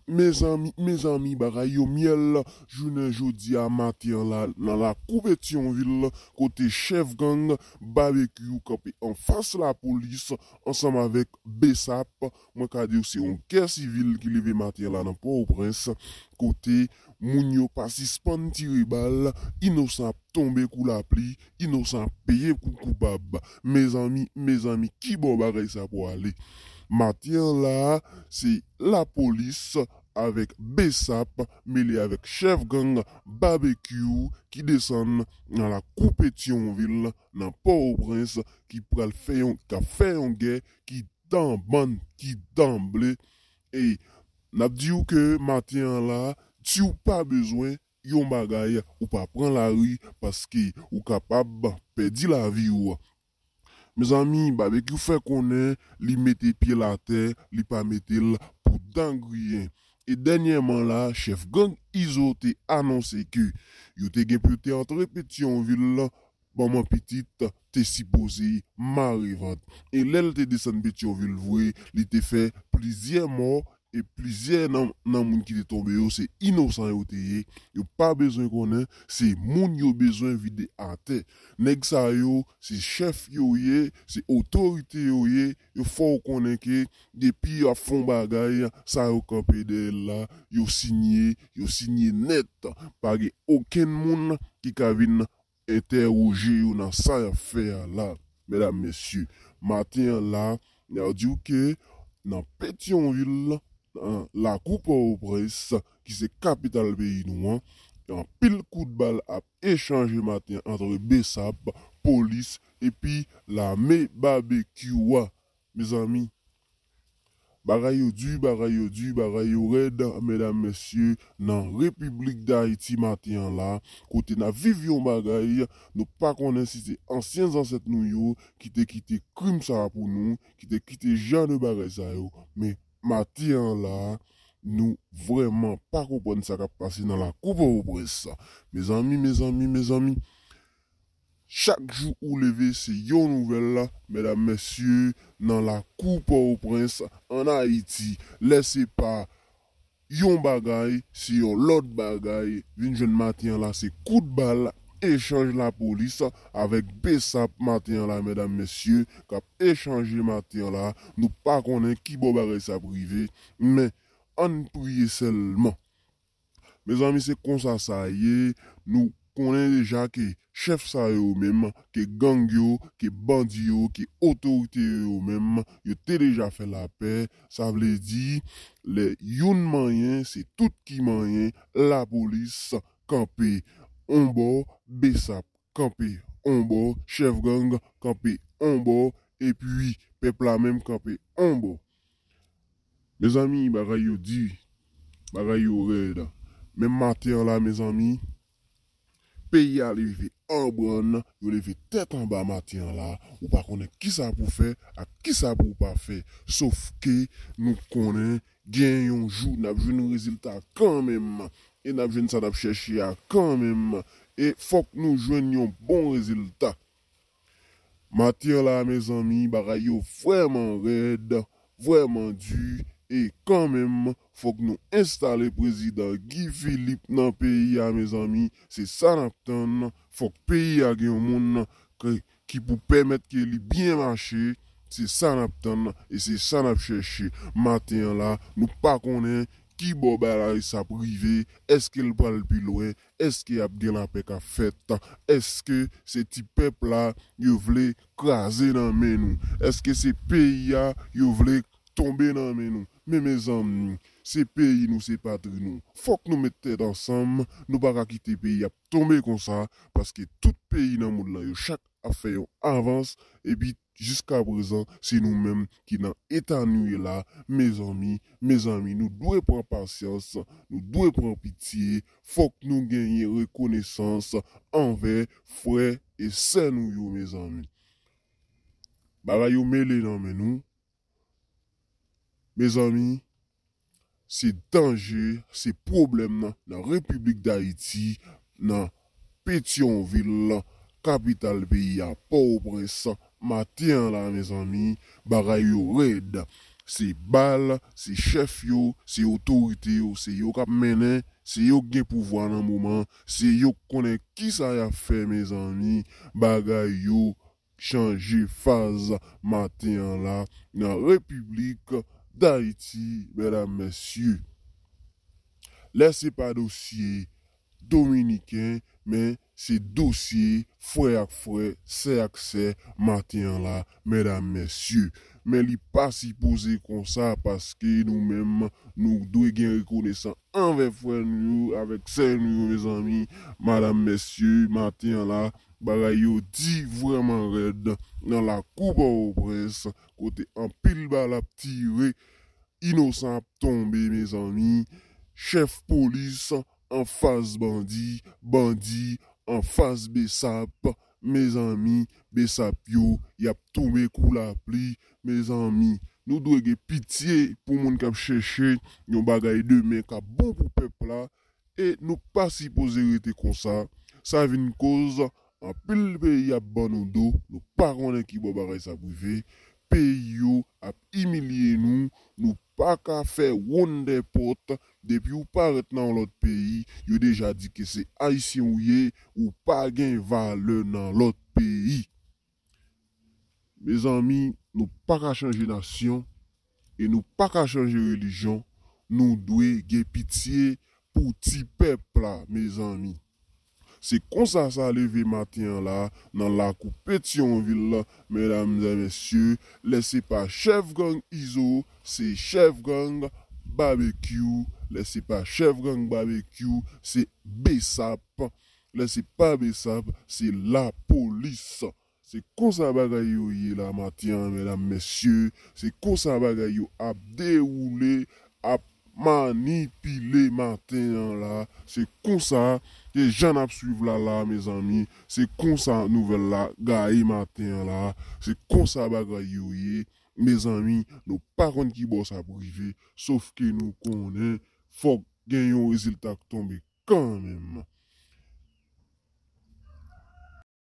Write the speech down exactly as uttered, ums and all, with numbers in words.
Mezanmi, mezanmi, bagay yo myèl jounen jodi a maten an la, nan lakou Petyonvil, kote chèf gang Babekyou kanpe anfas lapolis ansanm avèk Besap. Mwen ka di w se yon gè sivil ki leve maten an la nan Pòtoprens, kote moun yo pa sispann tire bal, inosan ap tonbe kou lapli, inosan ap peye kou koupab. Mezanmi, mezanmi, ki bò bagay sa pwale? Maten an la, se lapolis avèk Besap mele avèk chèf gang Babekyou ki desann nan lakou Petyonvil nan Pòtoprens ki pral fè yon, k ap fè yon gè ki danbann, ki danble. E n ap di w ke maten an la, si w pa bezwen yon bagay, ou pa pran lari paske ou kapab pèdi lavi w. Mezanmi, Babekyou fè konnen li mete pye l atè, li pa mete l pou dan griyen. E dènyèman la, chèf gang Izo te anonse ke yo te gen pou yo te antre Petyonvil, manman pitit te sipoze mare vant. E lè l te desann Petyonvil vre, li te fè plizyè mò e plizyè nan, nan moun ki te tonbe yo, se inosan yo te ye. Yo pa bezwen konnen, se moun yo bezwen vide atè. Nèg sa yo, se chèf yo ye, se otorite yo ye. Yo fè w konnen ke depi y ap fè yon bagay, sa yo kanpe dèyè l la, yo siyen, yo siyen nèt. Pa gen okenn moun ki ka vin entèwoje yo nan sa y ap fè a la. Medam, mesye, maten an la, n ap di w ke nan Petyonvil, nan lakou Pòtoprens, ki se kapital peyi nou an, anpil kout bal ap echanje maten an ant Besap, polis, epi lame Babekyou a. Mezanmi, bagay yo di, bagay yo di, bagay yo rèd, medam, mesye, nan Repiblik Dayiti maten an la, kote n ap viv yon bagay, nou pa konnen si se ansyen zansèt nou yo ki te kite krim sa a pou nou, ki te kite jan de bagay sa yo. Men maten an la, nou vrèman pa konprann sa k ap pase nan lakou Pòtoprens. Mezanmi, mezanmi, mezanmi, chak jou ou leve, se yon nouvèl, medam, mesye, nan lakou Pòtoprens, ann Ayiti. Lè se pa yon bagay, se yon lòt bagay. Vin jwenn maten an la, se kout bal, echanj lapolis avèk Besap maten an la, medam, mesye, k ap echanje maten an la. Nou pa konnen ki bò bagay sa ap rive, men ann priye sèlman. Mezanmi, se konsa sa ye. Nou konnen deja ke chèf sa yo menm, ke gang yo, ke bandi yo, ke otorite yo menm, yo te deja fè lapè. Sa vle di, lè youn manyen, se tout ki manyen. Lapolis kanpe on bò, Besap kanpe on bò, chèf gang kanpe on bò, epi pèp la menm kanpe on bò. Mezanmi, bagay yo di, bagay yo rèd. Menm maten an la, mezanmi, peyi a leve an brann, yo leve tèt anba maten an la. Ou pa konnen kisa pou fè ak kisa pou w pa fè. Sof ke nou konnen gen yon jou n ap jwenn rezilta kanmenm. E n ap jwenn sa n ap chèche a kanmenm. E fòk nou jwenn yon bon rezilta. Maten an la, mezanmi, bagay yo vrèman rèd, vrèman di, e kanmenm, fòk nou enstale prezidan Guy Philippe nan peyi a, mezanmi. Se sa n ap tann. Fòk peyi a gen yon moun ki, ki pou pèmèt ke li byen mache. Se sa n ap tann e se sa n ap chèche. Maten an la, nou pa konnen ki bò bagay sa ap rive. Èske l pral pi lwen? Èske ap gen lapè k ap fèt? Èske se ti pèp la yo vle kraze nan men nou? Èske se peyi a yo vle tonbe nan men nou? Men mezanmi, se peyi nou, se patri nou. Fòk nou met tèt ansanm, nou pa ka kite peyi ap tonbe konsa, paske tout peyi nan mond lan yo chak ap fè yon avans, epi jiska prezan, se nou menm ki nan eta nou ye la, mezanmi, mezanmi, nou dwe pran pasyans, nou dwe pran pitye, fòk nou genyen rekonesans anvè frè e sè nou yo, mezanmi. Bagay yo mele nan men nou, mezanmi, se danje, se pwoblèm nan, nan Repiblik Dayiti, nan Petyonvil, kapital peyi a, Pòtoprens, maten an la, mezanmi, bagay yo rèd. Se bal, se chèf yo, se otorite yo, se yo k ap mennen, se yo k gen pouvwa nan moman, se yo k konnen kisa y ap fè, mezanmi. Bagay yo chanje faz maten an la nan Repiblik Dayiti, medam, mesye. Lè se pa dosye dominiken, men se dosye frè ak frè, sè ak sè, maten an la, medam, mesye. Men li pa sipoze konsa, paske nou menm, nou dwe gen rekonesan anvè frè nou yo, avèk sè nou yo, mezanmi, madam, mesye, maten an la, bagay yo di vrèman rèd nan lakou Pòtoprens, kote anpil bal ap tire, inosan ap tonbe, mezanmi. Chèf polis anfas bandi, bandi anfas besap, mezanmi, besap yo, y ap tonbe kou lapli, mezanmi. Nou dwe gen pitye pou moun k ap chèche yon bagay demen k ap bon pou pèp la, e nou pa sipoze rete konsa. Sa vin koz anpil peyi ap ban nou do, nou pa konnen ki bò bagay sa ap rive. Peyi yo ap imilye nou, nou pa ka fè wonn dèpòt. Depi ou parèt nan yon lòt peyi, yo deja di ke se ayisyen ou ye, ou pa gen valè nan lòt peyi. Mezanmi, nou pa ka chanje nasyon e nou pa ka chanje relijyon. Nou dwe gen pitye pou ti pèp la, mezanmi. Se konsa sa leve maten an la nan lakou Petyonvil, medam e mesye. Lè se pa chèf gang Izo, se chèf gang Babekyou. Lè se pa chèf gang Babekyou, se besap. Lè se pa besap, se lapolis. Se konsa bagay yo ye la maten an, medam, mesye. Se konsa bagay yo ap dewoule, ap manipile maten an la. Se konsa, se jan n ap swiv la la, mezanmi. Se konsa nouvèl la gaye maten an la. Se konsa bagay yo ye, mezanmi. Nou pa konn ki bò sa ap rive, sof ke nou konnen fòk gen yon rezilta k tonbe kanmenm.